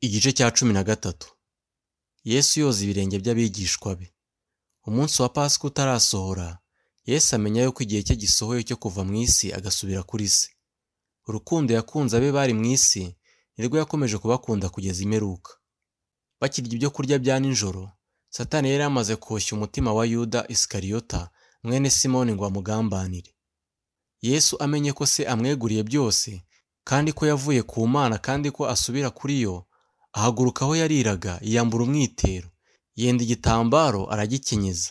Igice cya 13. Yesu yoza ibirenge by'abigishwa be. Umunsi wa Pasika utarasohora, Yesu amenya yuko igihe cye gisohoye cyo kuva mu isi agasubira kuri se. Urukundo yakunze abe bari mu isi nirwo yakomeje kubakunda kugeza imperuka. Bakirya ibyo kurya bya nijoro, Satani yari yamaze koshya umutima wa Yuda Isikariyota mwene Simoni ngo amugambanire. Yesu amenye ko se amweguriye byose, kandi ko yavuye ku Mana kandi ko asubira kuri yo, ahaguruka aho yariraga yiyambura umwitero, yenda igitambaro aragikenyeza.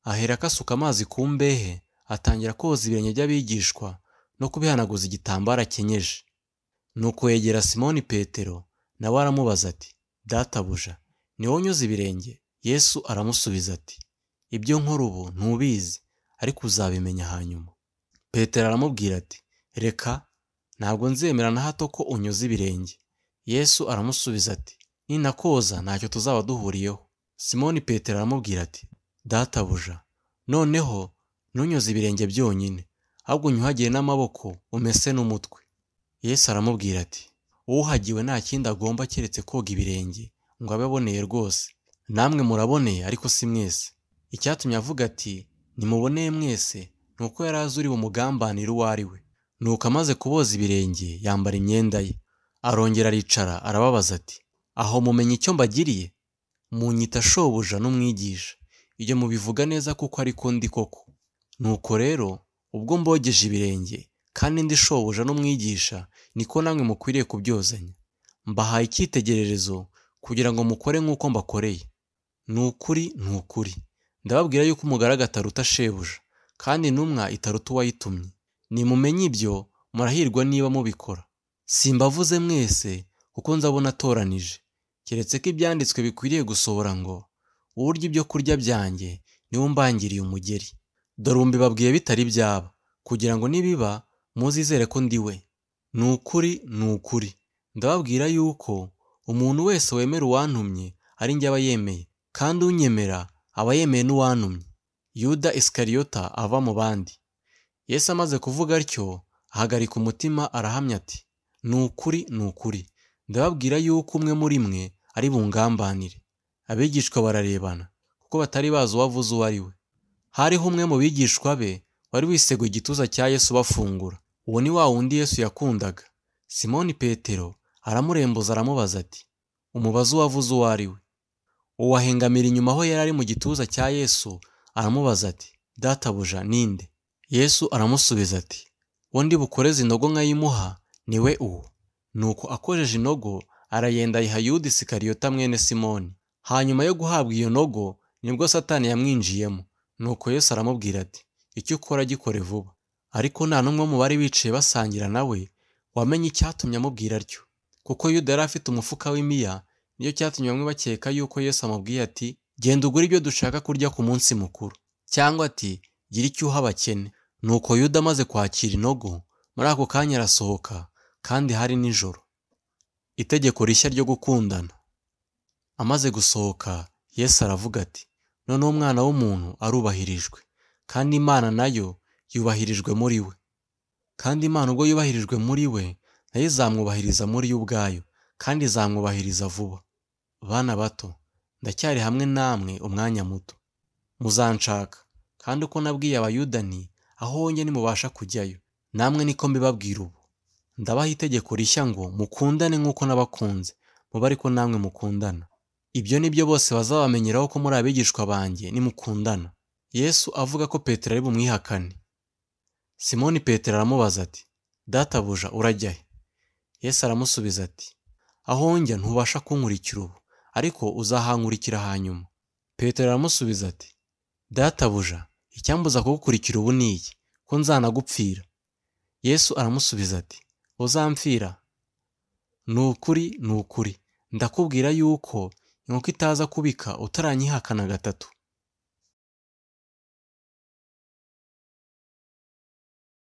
Aherako asuka amazi ku mbehe, atangira koza ibirenge by'abigishwa no kubihanaguza igitambaro akenyeje. Nuko yegera Simoni Petero, nawe aramubaza ati: "Databuja, ni wowe unyoza ibirenge?" Yesu aramusubiza ati: "Ibyo nkora ubu ntubizi, ariko uzabimenya hanyuma." Petero aramubwira ati: "Reka, ntabwo nzemera na hato ko unyoza ibirenge." Yesu aramusubiza ati: "Ninakoza ntacyo tuzaba duhuriyeho." Simoni Petero aramubwira ati: "Databuja, noneho ntunyoze ibirenge byonyine, ahubwo unyuhagire n'amaboko umese n'umutwe." Yesu aramubwira ati: "Uwuhagiwe nta kindi agomba keretse koga ibirenge ngo abe aboneye rwose. Namwe muraboneye ariko si mwese." Icyatumye avuga ati: "Nimuboneye mwese," ni uko yari azi uri bumugambanire uwo ari we. Nuko amaze kuboza ibirenge yambara imyenda ye, arongera aricara arababaza ati: "Aho mumenya icyo mbagiriye? Munyita shobuja n'umwigisha, ibyo mubivuga neza kuko ariko ndi koko. Nuko rero ubwo mbogeje ibirenge kandi ndi shobuja n'umwigisha, niko namwe mukwiriye kubyozanya. Mbahaye icyitegererezo kugira ngo mukore nk'uko mbakoreye. Ni ukuri, ni ukuri, ndababwira yuko umugaragu ataruta shebuja, kandi intumwa itaruta uwayitumye. Nimumenye ibyo, murahirwa niba mubikora. Simbavuze mwese kuko nzabona atoranije, keretse ko ibyanditswe bikwiriye gusohora ngo: urya ibyo kurya byanjye niwe umbangiriye umugeri. Dore ubu mbibabwiye bitari byaba, kugira ngo nibiba muzizere ko ndi we. Ni ukuri, ni ukuri, ndababwira yuko umuntu wese wemera uwantumye ari njye aba yemeye, kandi unyemera aba yemeye n'uwantumye." Yuda Isikariyota ava mu bandi. Yesu amaze kuvuga atyo, ahagarika umutima arahamya ati: "Ni ukuri, ni ukuri, ndababwira yuko umwe muri mwe ari bungambanire." Abigishwa bararebana, kuko batari bazi uwo avuze uwo ari we. Hariho umwe mu bigishwa be wari wiseguye igituza cya Yesu bafungura. Uwo ni wa wundi Yesu yakundaga. Simoni Petero aramurembuza aramubaza ati: "Umubaze uwo avuze uwo ari we." Uwo ahengamira inyuma aho yari ari mu gituza cya Yesu, aramubaza ati: "Databuja, ninde?" Yesu aramusubiza ati: "Uwo ndi bukoreze inogo nkayimuha ni we uwo." Nuko akojeje inogo arayenda ayiha Yuda Isikariyota mwene Simoni. Hanyuma yo guhabwa iyo nogo nibwo Satani yamwinjiyemo. Nuko Yesu aramubwira ati: "Icyo ukora gikore vuba." Ariko nta n'umwe mu bari bicaye basangira nawe wamenye icyatumye amubwira atyo, kuko Yuda yari afite umufuka w'imiya. Nicyo cyatumye bamwe bakeka yuko Yesu amubwiye ati: "Genda ugure ibyo dushaka kurya ku munsi mukuru," cyangwa ati: "Gira icyo uha abakene." Nuko Yuda amaze kwakira inogo, muri ako kanya arasohoka, kandi hari nijoro. Itegeko rishya ryo gukundana. Amaze gusohoka, Yesu aravuga ati: "Noneho Umwana w'umuntu arubahirijwe, kandi Imana nayo yubahirijwe muri we. Kandi Imana ubwo yubahirijwe muri we, nayo izamwubahiriza muri yo ubwayo, kandi izamwubahiriza vuba. Bana bato, ndacyari hamwe namwe umwanya muto. Muzanshaka, kandi uko nabwiye Abayuda nti: aho njya ntimubasha kujyayo, namwe niko mbibabwira ubu. Ndabaha itegeko rishya ngo mukundane nk'uko nabakunze, mube ariko namwe mukundana. Ibyo ni byo bose bazabamenyeraho ko muri abigishwa banjye nimukundana." Yesu avuga ko Petero ari bumwihakane. Simoni Petero aramubaza ati: "Databuja, urajya he?" Yesu aramusubiza ati: "Aho njya ntubasha kunkurikira ubu, ariko uzahankurikira hanyuma." Petero aramusubiza ati: "Databuja, icyambuza kugukurikira ubu ni iki, ko nzanagupfira?" Yesu aramusubiza ati: "Uzampfira? Ni ukuri, ni ukuri, ndakubwira yuko inkoko itaza kubika utaranyihakana gatatu."